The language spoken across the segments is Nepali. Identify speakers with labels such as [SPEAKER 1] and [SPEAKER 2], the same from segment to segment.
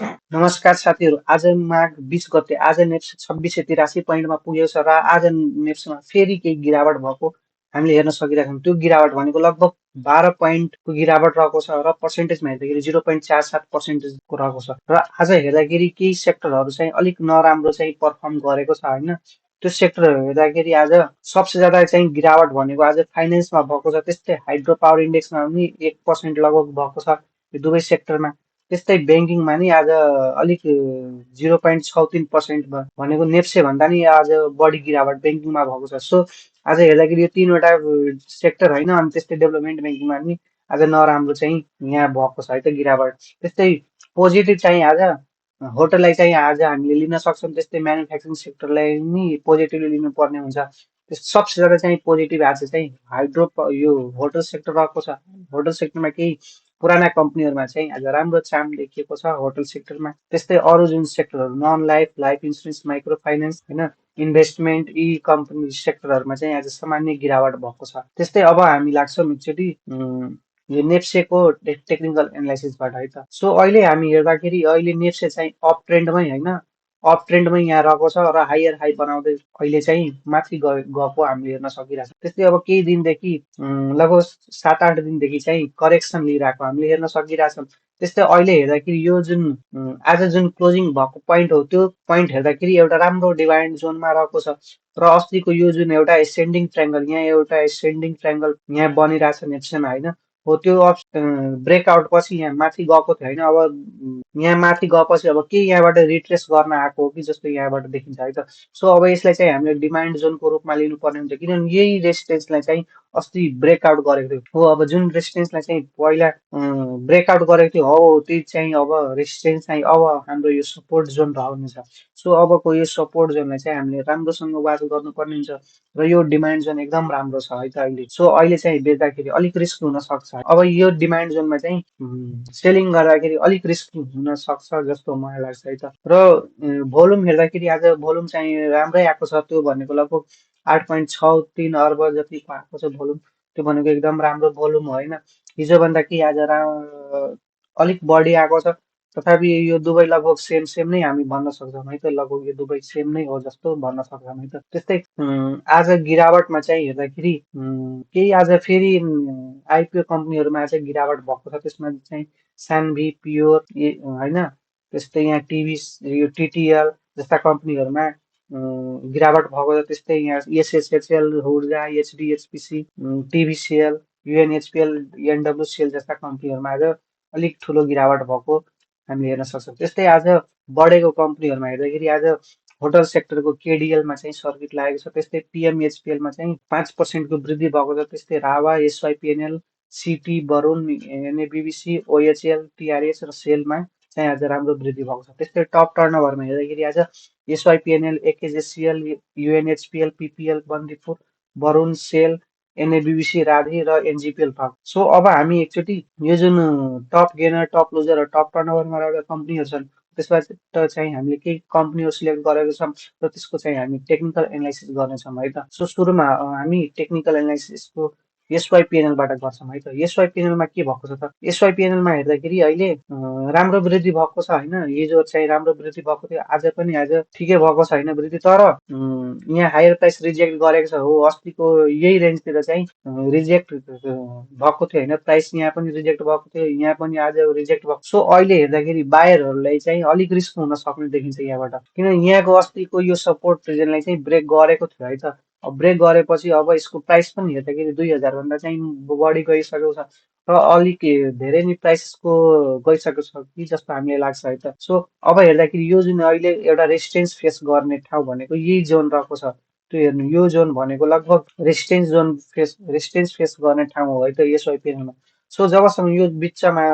[SPEAKER 1] नमस्कार साथीहरू, आज माघ 20 गते आज नेप्से 2683 पोइन्टमा पुगेको छ र आज नेप्सेमा फेरि केही गिरावट भएको हामीले हेर्न सकिरहेका छौँ। त्यो गिरावट भनेको लगभग 12 पोइन्टको गिरावट रहेको छ र पर्सेन्टेजमा हेर्दाखेरि 0.47% रहेको छ। र आज हेर्दाखेरि केही सेक्टरहरू चाहिँ अलिक नराम्रो चाहिँ पर्फर्म गरेको छ होइन। त्यो सेक्टरहरू हेर्दाखेरि आज सबसे ज्यादा चाहिँ गिरावट भनेको आज फाइनेन्समा भएको छ, त्यस्तै हाइड्रो पावर इन्डेक्समा पनि 1% लगभग भएको छ यो दुवै सेक्टरमा। त्यस्तै ब्याङ्किङमा नि आज अलिक 0.63% भनेको नेप्से भन्दा नि आज बढी गिरावट ब्याङ्किङमा भएको छ। सो आज हेर्दाखेरि यो तीनवटा सेक्टर होइन, अनि त्यस्तै डेभलपमेन्ट ब्याङ्किङमा पनि आज नराम्रो चाहिँ यहाँ भएको छ है त गिरावट। त्यस्तै पोजिटिभ चाहिँ आज होटललाई चाहिँ आज हामीले लिन सक्छौँ, त्यस्तै म्यानुफ्याक्चरिङ सेक्टरलाई नि पोजिटिभली लिनुपर्ने हुन्छ। सबसे ज्यादा चाहिँ पोजिटिभ आज चाहिँ यो होटल सेक्टर रहेको छ। होटल सेक्टरमा केही पुराना कम्पनीहरूमा चाहिँ आज राम्रो चाम देखिएको छ होटल सेक्टरमा। त्यस्तै अरू जुन सेक्टरहरू non life, life insurance, micro finance होइन, इन्भेस्टमेन्ट यी कम्पनी सेक्टरहरूमा चाहिँ आज सामान्य गिरावट भएको छ। त्यस्तै अब हामी लाग्छौँ एकचोटि यो नेप्सेको टेक्निकल एनालाइसिसबाट है त। सो अहिले हामी हेर्दाखेरि अहिले नेप्से चाहिँ अप ट्रेन्डमै होइन, अप ट्रेन्डमै यहाँ रहेको छ र हायर हाई बनाउँदै अहिले चाहिँ माथि गएको हामीले हेर्न सकिरहेको छ। त्यस्तै अब केही दिनदेखि लगभग 7-8 दिनदेखि चाहिँ करेक्सन लिइरहेको हामीले हेर्न सकिरहेछौँ। त्यस्तै अहिले हेर्दाखेरि यो जुन आज जुन क्लोजिङ भएको पोइन्ट हो, त्यो पोइन्ट हेर्दाखेरि एउटा राम्रो डिमान्ड जोनमा रहेको छ र अस्तिको यो जुन एउटा एसेन्डिङ ट्रायङ्गल, यहाँ एउटा एसेन्डिङ ट्रायङ्गल यहाँ बनिरहेछ नेप्सेमा होइन, हो त्यो ब्रेकआउट पछि यहाँ माथि गएको थियो होइन। अब यहाँ माथि गएपछि अब के यहाँबाट रिट्रेस गर्न आएको हो कि जस्तो यहाँबाट देखिन्छ है त। सो अब यसलाई चाहिँ हामीले डिमान्ड जोनको रूपमा लिनुपर्ने हुन्छ, किनभने यही रेजिस्टेन्सलाई चाहिँ अस्ति ब्रेकआउट गरेको थियो हो। अब जुन रेजिस्टेन्सलाई चाहिँ पहिला ब्रेकआउट गरेको थियो हो, त्यो चाहिँ अब रेजिस्टेन्स चाहिँ अब हाम्रो यो सपोर्ट जोन रहनेछ। सो अबको यो सपोर्ट जोनलाई चाहिँ हामीले राम्रोसँग वाच गर्नुपर्ने हुन्छ र यो डिमान्ड जोन एकदम राम्रो छ है त अहिले। सो अहिले चाहिँ बेच्दाखेरि अलिक रिस्क हुन सक्छ। अब यो डिमान्ड जोनमा चाहिँ सेलिङ गर्दाखेरि अलिक रिस्क हुन सक्छ जस्तो मलाई लाग्छ है त। र भोल्युम हेर्दाखेरि आज भोल्युम चाहिँ राम्रै आएको छ, त्यो भनेको लगभग 8.63 अर्ब जतिको आएको छ भोल्युम। त्यो भनेको एकदम राम्रो भोल्युम हो होइन। हिजोभन्दा कि आज अलिक बढी आएको छ, तथापि यो दुवै लगभग सेम सेम नै हामी भन्न सक्छौँ है त। लगभग यो दुवै सेम नै हो जस्तो भन्न सक्छौँ है त। त्यस्तै आज गिरावटमा चाहिँ हेर्दाखेरि केही आज फेरि आइपिओ कम्पनीहरूमा चाहिँ गिरावट भएको छ। त्यसमा चाहिँ सान्भी, प्योर होइन, त्यस्तै यहाँ टिभी यो टिटिएल जस्ता कम्पनीहरूमा गिरावट भएको छ। त्यस्तै यहाँ एसएसएचएल, ऊर्जा, एचडिएचपिसी, टिभिसिएल, युएनएचपिएल, एनडब्ल्युसिएल जस्ता कम्पनीहरूमा आज अलिक ठुलो गिरावट भएको हामीले हेर्न सक्छौँ। त्यस्तै आज बढेको कम्पनीहरूमा हेर्दाखेरि आज होटल सेक्टरको केडिएलमा चाहिँ सर्किट लागेको छ। त्यस्तै पिएमएचपिएलमा चाहिँ 5%को वृद्धि भएको छ। त्यस्तै रावा, एसवाइपिएनएल, सिटी, वरुण, एनएबिबिसी, ओएचएल, टिआरएस र सेलमा चाहिँ आज राम्रो वृद्धि भएको छ। त्यस्तै टप टर्नओभरमा हेर्दाखेरि आज एसवाइपिएनएल, एकेजेसिएल, युएनएचपिएल, पिपिएल, बन्दीपुर, वरुण, सेल, एनएबिबिसी, राधे र एनजिपिएल टप। सो अब हामी एकचोटि यो जुन टप गेनर, टप लुजर र टप टर्नओभरमा रहेका कम्पनीहरू छन्, त्यसबाट चाहिँ हामीले केही कम्पनीहरू सिलेक्ट गरेको छौँ र त्यसको चाहिँ हामी टेक्निकल एनालाइसिस गर्नेछौँ है त। सो सुरुमा हामी टेक्निकल एनालाइसिसको एसवाइपिएनएलबाट गर्छौँ है त। एसवाइपिएनएलमा के भएको छ त, एसवाइपिएनएलमा हेर्दाखेरि अहिले राम्रो वृद्धि भएको छ होइन। हिजो चाहिँ राम्रो वृद्धि भएको थियो, आज पनि आज ठिकै भएको छ होइन वृद्धि, तर यहाँ हायर प्राइस रिजेक्ट गरेको छ हो। अस्तिको यही रेन्जतिर चाहिँ रिजेक्ट भएको थियो होइन, प्राइस यहाँ पनि रिजेक्ट भएको थियो, यहाँ पनि आज रिजेक्ट भएको। सो अहिले हेर्दाखेरि बायरहरूलाई चाहिँ अलिक रिस्क हुन सक्ने देखिन्छ यहाँबाट, किनभने यहाँको अस्तिको यो सपोर्ट रिजनलाई चाहिँ ब्रेक गरेको थियो है त। अब ब्रेक गरेपछि अब यसको प्राइस पनि हेर्दाखेरि 2000 भन्दा चाहिँ बढी गइसकेको छ र अलिक धेरै नै प्राइसको गइसकेको छ कि जस्तो हामीलाई लाग्छ है त। सो अब हेर्दाखेरि यो जुन अहिले एउटा रेजिस्टेन्स फेस गर्ने ठाउँ भनेको यही जोन रहेको छ। त्यो हेर्नु, यो जोन भनेको लगभग रेजिस्टेन्स फेस गर्ने ठाउँ हो है त एसवाइपिएलमा। सो जबसम्म यो बिचमा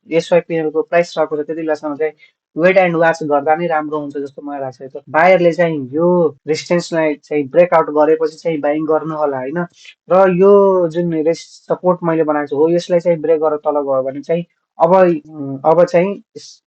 [SPEAKER 1] एसवाइपिएलको प्राइस रहेको छ त्यति बेलासम्म चाहिँ वेट एन्ड वाच गर्दा नै राम्रो हुन्छ जस्तो मलाई लाग्छ है त। बायरले चाहिँ यो रेजिस्टेन्सलाई चाहिँ ब्रेकआउट गरेपछि चाहिँ बाइङ गर्नु होला होइन। र यो जुन सपोर्ट मैले बनाएको छु हो, यसलाई चाहिँ ब्रेक गरेर तल गयो भने चाहिँ अब चाहिँ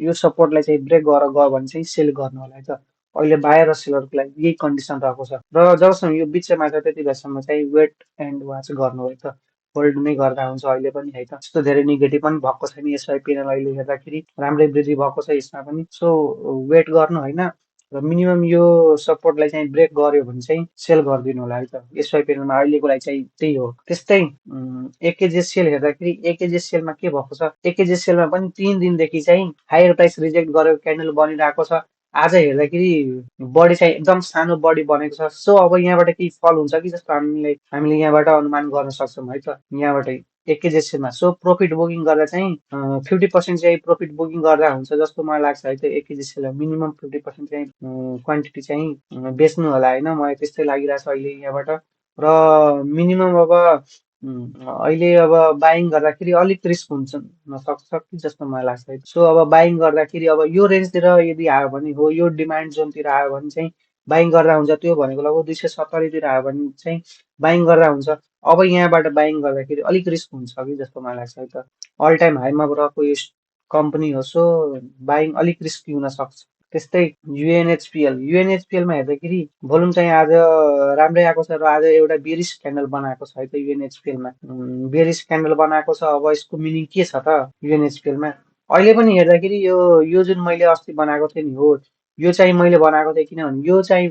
[SPEAKER 1] यो सपोर्टलाई चाहिँ ब्रेक गरेर गयो भने चाहिँ सेल गर्नु होला है त। अहिले बायर र सेलरको लागि यही कन्डिसन रहेको छ र जबसम्म यो बिचमा छ त्यति बेलासम्म चाहिँ वेट एन्ड वाच गर्नु है त। होल्ड नै गर्दा हुन्छ अहिले पनि है त। त्यस्तो धेरै नेगेटिभ पनि भएको छैन एसआइपिएल अहिले हेर्दाखेरि, राम्रै वृद्धि भएको छ यसमा पनि। सो वेट गर्नु होइन, र मिनिमम यो सपोर्टलाई चाहिँ ब्रेक गर्यो भने चाहिँ सेल गरिदिनु होला है त। एसवाइपिएलमा अहिलेको लागि चाहिँ त्यही हो। त्यस्तै एकेजेसएल हेर्दाखेरि एकेजेसएलमा के भएको छ, एकेजेसएलमा पनि 3 दिनदेखि चाहिँ हायर प्राइस रिजेक्ट गरेको क्यान्डल बनिरहेको छ। आज हेर्दाखेरि बढी चाहिँ एकदम सानो बढी बनेको छ। सो अब यहाँबाट केही फल हुन्छ कि जस्तो हामीले यहाँबाट अनुमान गर्न सक्छौँ है त, यहाँबाट एकेजेसएलमा। सो प्रफिट बुकिङ गर्दा चाहिँ 50% चाहिँ प्रफिट बुकिङ गर्दा हुन्छ जस्तो मलाई लाग्छ है त। एकेजेसएलमा मिनिमम 50% चाहिँ क्वान्टिटी चाहिँ बेच्नु होला होइन, मलाई त्यस्तै लागिरहेछ अहिले यहाँबाट। र मिनिमम अब अहिले अब बाइङ गर्दाखेरि अलिक रिस्क हुन्छ नसक्छ कि जस्तो मलाई लाग्छ है। सो अब बाइङ गर्दाखेरि अब यो रेन्जतिर यदि आयो भने हो, यो डिमान्ड जोनतिर आयो भने चाहिँ बाइङ गर्दा हुन्छ। त्यो भनेको लगभग 270 आयो भने चाहिँ बाइङ गर्दा हुन्छ। अब यहाँबाट बाइङ गर्दाखेरि अलिक रिस्क हुन्छ कि जस्तो मलाई लाग्छ है त। अल टाइम हाईमा रहेको यो कम्पनी हो, सो बाइङ अलिक रिस्की हुन सक्छ। त्यस्तै युएनएचपिएलमा हेर्दाखेरि भोल्युम चाहिँ आज राम्रै आएको छ, र आज एउटा बेरिस क्यान्डल बनाएको छ है त युएनएचपिएलमा। बेरिस क्यान्डल बनाएको छ। अब यसको मिनिङ के छ त युएनएचपिएलमा, अहिले पनि हेर्दाखेरि यो यो जुन मैले अस्ति बनाएको थिएँ नि हो, यो चाहिँ मैले बनाएको थिएँ किनभने यो चाहिँ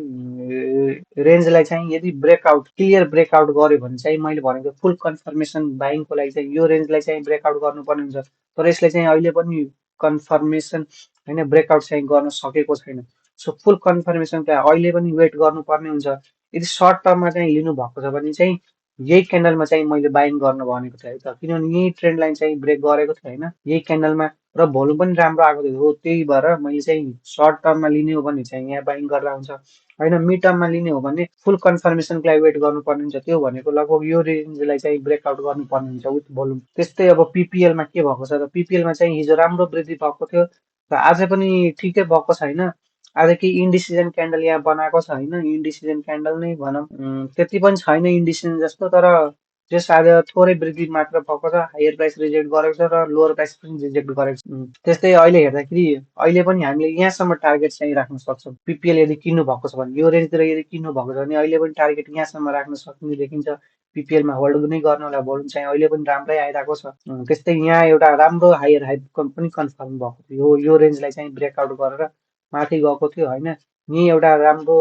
[SPEAKER 1] रेन्जलाई चाहिँ यदि ब्रेकआउट क्लियर ब्रेकआउट गर्यो भने चाहिँ मैले भनेको फुल कन्फर्मेसन बाइङको लागि चाहिँ यो रेन्जलाई चाहिँ ब्रेकआउट गर्नुपर्ने हुन्छ। तर यसले चाहिँ अहिले पनि कन्फर्मेसन होइन ब्रेकआउट चाहिँ गर्न सकेको छैन। सो फुल कन्फर्मेसनको लागि अहिले पनि वेट गर्नुपर्ने हुन्छ। यदि सर्ट टर्ममा चाहिँ लिनु भएको छ भने चाहिँ यही क्यान्डलमा चाहिँ मैले बाइङ गर्नु भनेको थिएँ है त, किनभने यही ट्रेन्ड लाइन चाहिँ ब्रेक गरेको थियो होइन यही क्यान्डलमा, र भोल्युम पनि राम्रो आएको थियो हो। त्यही भएर मैले चाहिँ सर्ट टर्ममा लिने हो भने चाहिँ यहाँ बाइङ गर्दा हुन्छ होइन। मिड टर्ममा लिने हो भने फुल कन्फर्मेसनको लागि वेट गर्नुपर्ने हुन्छ। त्यो भनेको लगभग यो रेन्जलाई चाहिँ ब्रेकआउट गर्नुपर्ने हुन्छ विथ भोल्युम। त्यस्तै अब पिपिएलमा के भएको छ त, पिपिएलमा चाहिँ हिजो राम्रो वृद्धि भएको थियो र आज पनि ठिकै भएको छैन। आज केही इन्डिसिजन क्यान्डल यहाँ बनाएको छ होइन, इन्डिसिजन क्यान्डल नै भनौँ, त्यति पनि छैन इन्डिसिजन जस्तो। तर जस आज थोरै वृद्धि मात्र भएको छ, हायर प्राइस रिजेक्ट गरेको छ र लोवर प्राइस पनि रिजेक्ट गरेको छ। त्यस्तै अहिले हेर्दाखेरि अहिले पनि हामीले यहाँसम्म टार्गेट चाहिँ राख्न सक्छौँ। पिपिएल यदि किन्नु भएको छ भने यो रेन्जतिर यदि किन्नु भएको छ भने अहिले पनि टार्गेट यहाँसम्म राख्न सक्ने देखिन्छ। पिपिएलमा होल्ड नै गर्नु होला, भोल्युम चाहिँ अहिले पनि राम्रै आइरहेको छ। त्यस्तै यहाँ एउटा राम्रो हायर हाई पनि कन्फर्म भएको थियो, यो रेन्जलाई चाहिँ ब्रेकआउट गरेर माथि गएको थियो होइन। यही एउटा राम्रो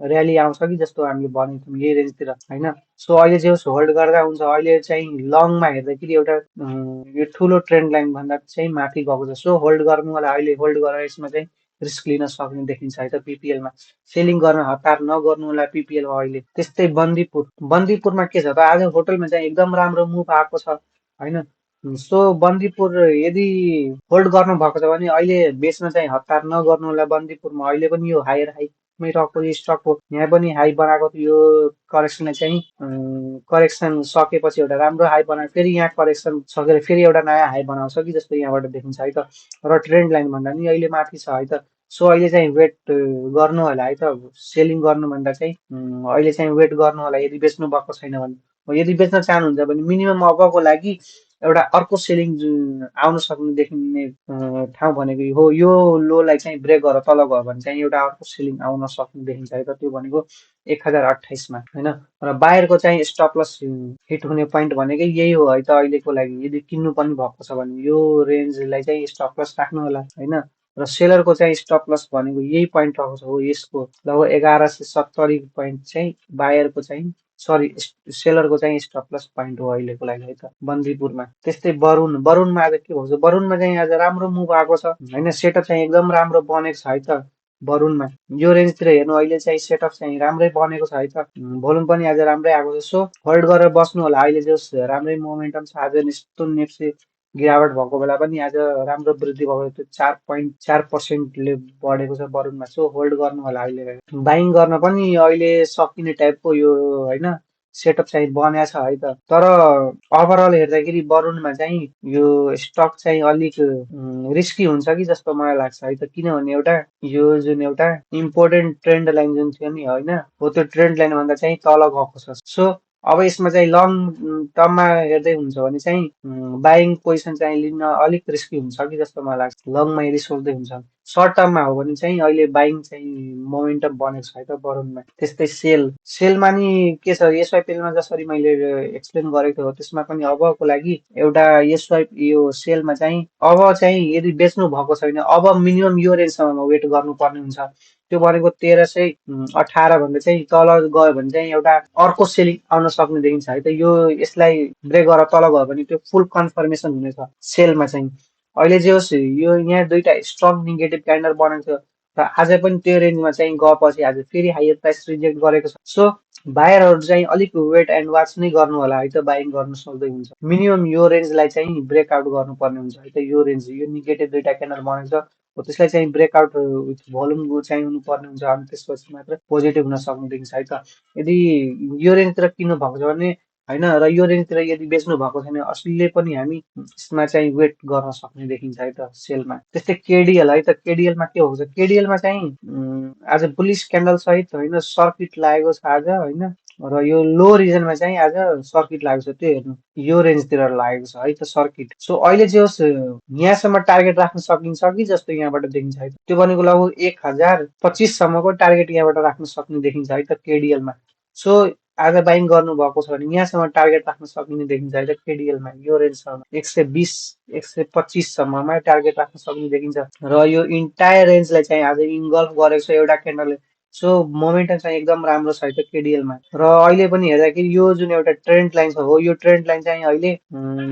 [SPEAKER 1] र्याली आउँछ कि जस्तो हामीले भनेको थियौँ यही रेन्जतिर होइन। सो अहिले जे होस् होल्ड गर्दा हुन्छ। अहिले चाहिँ लङमा हेर्दाखेरि एउटा यो ठुलो ट्रेन्ड लाइन भन्दा चाहिँ माथि गएको छ। सो होल्ड गर्नु होला, अहिले होल्ड गरेर यसमा चाहिँ रिस्क लिन सक्ने देखिन्छ है त। पिपिएलमा सेलिङ गर्न हतार नगर्नु होला पिपिएलमा अहिले। त्यस्तै बन्दीपुरमा के छ त, आज होटलमा चाहिँ एकदम राम्रो मुभ आएको छ होइन। सो बन्दीपुर यदि होल्ड गर्नु भएको छ भने अहिले बेच्न चाहिँ हतार नगर्नु होला बन्दीपुरमा। अहिले पनि यो हायर हाईमै रहेको यो स्टक हो, यहाँ पनि हाई बनाएको थियो। यो करेक्सनलाई चाहिँ करेक्सन सकेपछि एउटा राम्रो हाई बनायो, फेरि यहाँ करेक्सन सकेर फेरि एउटा नयाँ हाई बनाउँछ कि जस्तो यहाँबाट देखिन्छ है त। र ट्रेन्ड लाइन भन्दा नि अहिले माथि छ है त। सो अहिले चाहिँ वेट गर्नु होला है त। सेलिङ गर्नुभन्दा चाहिँ अहिले चाहिँ वेट गर्नु होला यदि बेच्नु भएको छैन भने। यदि बेच्न चाहनुहुन्छ भने मिनिमम अबको लागि एउटा अर्को सेलिङ आउन सक्ने देखिने ठाउँ भनेको हो, यो लोलाई चाहिँ ब्रेक गरेर तल गयो भने चाहिँ एउटा अर्को सेलिङ आउन सक्ने देखिन्छ है त। त्यो भनेको 1028मा होइन। र बायरको चाहिँ स्टप लस हिट हुने पोइन्ट भनेकै यही हो है त अहिलेको लागि। यदि किन्नु पनि भएको छ भने यो रेन्जलाई चाहिँ स्टप लस राख्नु होला होइन। र सेलरको चाहिँ स्टप लस भनेको यही पोइन्ट रहेको छ हो, यसको लगभग 1170 पोइन्ट चाहिँ बायरको चाहिँ सरी सेलरको चाहिँ स्टप लस पोइन्ट हो अहिलेको लागि है त बन्दीपुरमा। त्यस्तै बरुणमा आज के भएको छ, बरुणमा चाहिँ आज राम्रो मुभ आएको छ होइन। सेटअप चाहिँ एकदम राम्रो बनेको छ है त बरुणमा। यो रेन्जतिर हेर्नु अहिले चाहिँ सेटअप चाहिँ राम्रै बनेको छ है त। भोल्युम पनि आज राम्रै आएको छ। सो होल्ड गरेर बस्नु होला अहिले जस राम्रै मोमेन्टम छ। आज यस्तो नेप्से गिरावट भएको बेला पनि आज राम्रो वृद्धि भएको थियो, 4.4%ले बढेको छ बरुणमा। सो होल्ड गर्नु होला अहिले। बाइङ गर्न पनि अहिले सकिने टाइपको यो होइन सेटअप चाहिँ बनाएको छ है त। तर ओभरअल हेर्दाखेरि बरुणमा चाहिँ यो स्टक चाहिँ अलिक रिस्की हुन्छ कि जस्तो मलाई लाग्छ है त। किनभने एउटा यो जुन एउटा इम्पोर्टेन्ट ट्रेन्ड लाइन जुन थियो नि होइन, हो त्यो ट्रेन्ड लाइन भन्दा चाहिँ तल गएको छ। सो अब यसमा चाहिँ लङ टर्ममा हेर्दै हुन्छ भने चाहिँ बाइङ पोजिसन चाहिँ लिन अलिक रिस्की हुन्छ कि जस्तो मलाई लाग्छ, लङमा यदि सोच्दै हुन्छ। सर्ट टर्ममा हो भने चाहिँ अहिले बाइङ चाहिँ मोमेन्टम बनेको छ है त बरुणमा। त्यस्तै सेलमा नि के छ, एसवाइपिएलमा जसरी मैले एक्सप्लेन गरेको थिएँ त्यसमा पनि अबको लागि एउटा यो सेलमा चाहिँ अब चाहिँ यदि बेच्नु भएको छैन अब मिनिमम यो रेन्जसम्म वेट गर्नुपर्ने हुन्छ। त्यो भनेको 1318 भन्दा चाहिँ तल गयो भने चाहिँ एउटा अर्को सेलिङ आउन सक्ने देखिन्छ है त। यसलाई ब्रेक गरेर तल गयो भने त्यो फुल कन्फर्मेसन हुनेछ सेलमा चाहिँ। अहिले जे होस् यो यहाँ दुईटा स्ट्रङ नेगेटिभ क्यान्डल बनेको छ र आज पनि त्यो रेन्जमा चाहिँ गएपछि आज फेरि हायर प्राइस रिजेक्ट गरेको छ। सो बायरहरू चाहिँ अलिक वेट एन्ड वाच नै गर्नु होला है त, बाइङ गर्नु सक्दै हुन्छ। मिनिमम यो रेन्जलाई चाहिँ ब्रेकआउट गर्नुपर्ने हुन्छ है त। यो रेन्ज यो नेगेटिभ दुईटा क्यान्डल बनेको छ हो त्यसलाई चाहिँ ब्रेकआउट विथ भोल्युम चाहिँ हुनुपर्ने हुन्छ अनि त्यसपछि मात्र पोजिटिभ हुन सक्ने देखिन्छ है त। यदि यो रेन्जतिर किन्नु भएको छ भने होइन र यो रेन्जतिर यदि बेच्नु भएको छैन असले पनि हामी यसमा चाहिँ वेट गर्न सक्ने देखिन्छ है त सेलमा। त्यस्तै केडिएल है त, केडिएलमा के भएको छ, केडिएलमा चाहिँ आज बुलिस क्यान्डल सहित होइन सर्किट लागेको छ आज होइन र यो लो रिजनमा चाहिँ आज सर्किट लागेको छ। त्यो हेर्नु यो रेन्जतिर लागेको छ है त सर्किट। सो अहिले जे होस् यहाँसम्म टार्गेट राख्न सकिन्छ कि जस्तो यहाँबाट देखिन्छ है। त्यो भनेको लगभग 1025सम्मको टार्गेट यहाँबाट राख्न सक्ने देखिन्छ है त केडिएलमा। सो आज बाइङ गर्नु भएको छ भने यहाँसम्म टार्गेट राख्न सकिने देखिन्छ है त केडिएलमा। यो रेन्जसम्म 120 125सम्ममा टार्गेट राख्न सक्ने देखिन्छ र यो इन्टायर रेन्जलाई चाहिँ आज इन्गल्फ गरेको छ एउटा क्यान्डलले। सो मोमेन्टम चाहिँ एकदम राम्रो छ है त केडिएलमा। र अहिले पनि हेर्दाखेरि यो जुन एउटा ट्रेन्ड लाइन छ हो यो ट्रेन्ड लाइन चाहिँ अहिले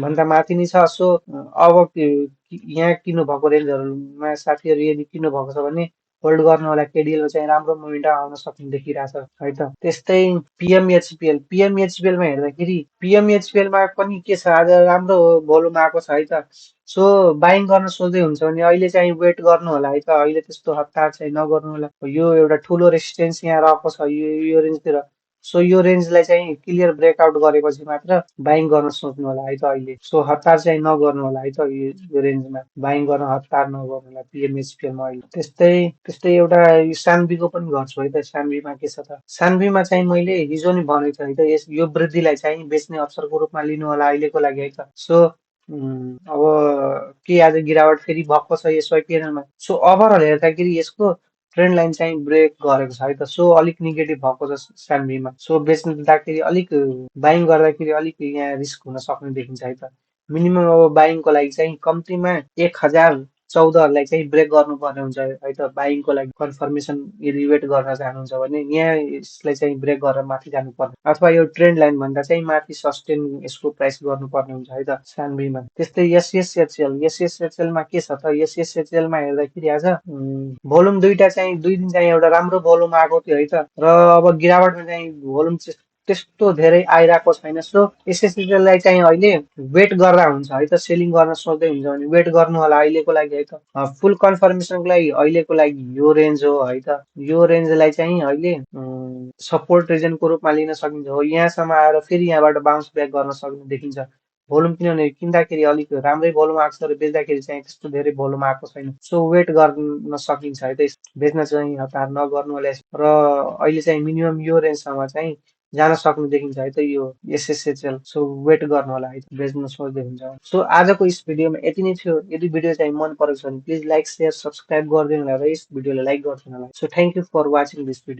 [SPEAKER 1] भन्दा माथि नै छ। सो अब यहाँ किन्नु भएको रेन्जहरूमा साथीहरू यदि किन्नु भएको छ भने होल्ड गर्नु होला। केडिएलमा चाहिँ राम्रो मोमेन्टम आउन सक्ने देखिरहेछ है त। त्यस्तै पिएमएचपिएलमा हेर्दाखेरि पिएमएचपिएलमा पनि के छ आज राम्रो भोल्युम आएको छ है त। सो बाइङ गर्न सोच्दै हुन्छ भने अहिले चाहिँ वेट गर्नु होला है त। अहिले त्यस्तो हतार चाहिँ नगर्नु होला। यो एउटा ठुलो रेसिस्टेन्स यहाँ रहेको छ यो रेन्जतिर। सो यो रेन्जलाई चाहिँ क्लियर ब्रेकआउट गरेपछि मात्र बाइङ गर्न सोच्नु होला है त अहिले। सो हतार चाहिँ नगर्नु होला है त यो रेन्जमा बाइङ गर्न हतार नगर्नु होला पिएमएचपिएलमा अहिले। त्यस्तै त्यस्तै एउटा सानबीको पनि गर्छु है त। सानबीमा के छ त, सानबीमा चाहिँ मैले हिजो नि भनेको थिएँ है त यो वृद्धिलाई चाहिँ बेच्ने अवसरको रूपमा लिनु होला अहिलेको लागि है त। सो अब के आज गिरावट फेरि भएको छ एसवाइपिएलमा। सो ओभरअल हेर्दाखेरि यसको ट्रेन्ड लाइन चाहिँ ब्रेक गरेको छ है त। सो अलिक नेगेटिभ भएको छ सानबीमा। सो बेच्दाखेरि अलिक बाइङ गर्दाखेरि अलिक यहाँ रिस्क हुन सक्ने देखिन्छ है त। मिनिमम अब बाइङको लागि चाहिँ कम्तीमा 1014हरूलाई चाहिँ ब्रेक गर्नुपर्ने हुन्छ है त बाइङको लागि। कन्फर्मेसन यदि वेट गर्न चाहनुहुन्छ भने यहाँ यसलाई चाहिँ ब्रेक गरेर माथि जानुपर्ने अथवा यो ट्रेन्ड लाइन भन्दा चाहिँ माथि सस्टेन यसको प्राइस गर्नुपर्ने हुन्छ है त सानबीमा। त्यस्तै एसएसएचएलमा के छ त, एसएसएचएलमा हेर्दाखेरि आज भोल्युम दुई दिन चाहिँ एउटा राम्रो भोल्युम आएको थियो है त। र अब गिरावटमा चाहिँ भोल्युम त्यस्तो धेरै आइरहेको छैन। सो एसएसएचएललाई चाहिँ अहिले वेट गर्दा हुन्छ है त। सेलिङ गर्न सोच्दै हुन्छ भने वेट गर्नु होला अहिलेको लागि है त। फुल कन्फर्मेसनको लागि अहिलेको लागि यो रेन्ज हो है त। यो रेन्जलाई चाहिँ अहिले सपोर्ट रिजनको रूपमा लिन सकिन्छ हो। यहाँसम्म आएर फेरि यहाँबाट बााउन्स ब्याक गर्न सक्ने देखिन्छ। भोल्युम किनभने किन्दाखेरि अलिक राम्रै भोल्युम आएको छ र बेच्दाखेरि चाहिँ त्यस्तो धेरै भोल्युम आएको छैन। सो वेट गर्न सकिन्छ है त। बेच्न चाहिँ हतार नगर्नु होला र अहिले चाहिँ मिनिमम यो रेन्जसम्म चाहिँ जान सक्ने देखिन्छ है त यो एसएसएचएल। सो वेट गर्नु होला है त बेच्न सोच्दै हुन्छ। सो आजको यस भिडियोमा यति नै थियो। यदि भिडियो चाहिँ मन परेको छ भने प्लिज लाइक सेयर सब्सक्राइब गरिदिनु होला र यस भिडियोलाई लाइक गरिदिनु होला। So thank you for watching this video.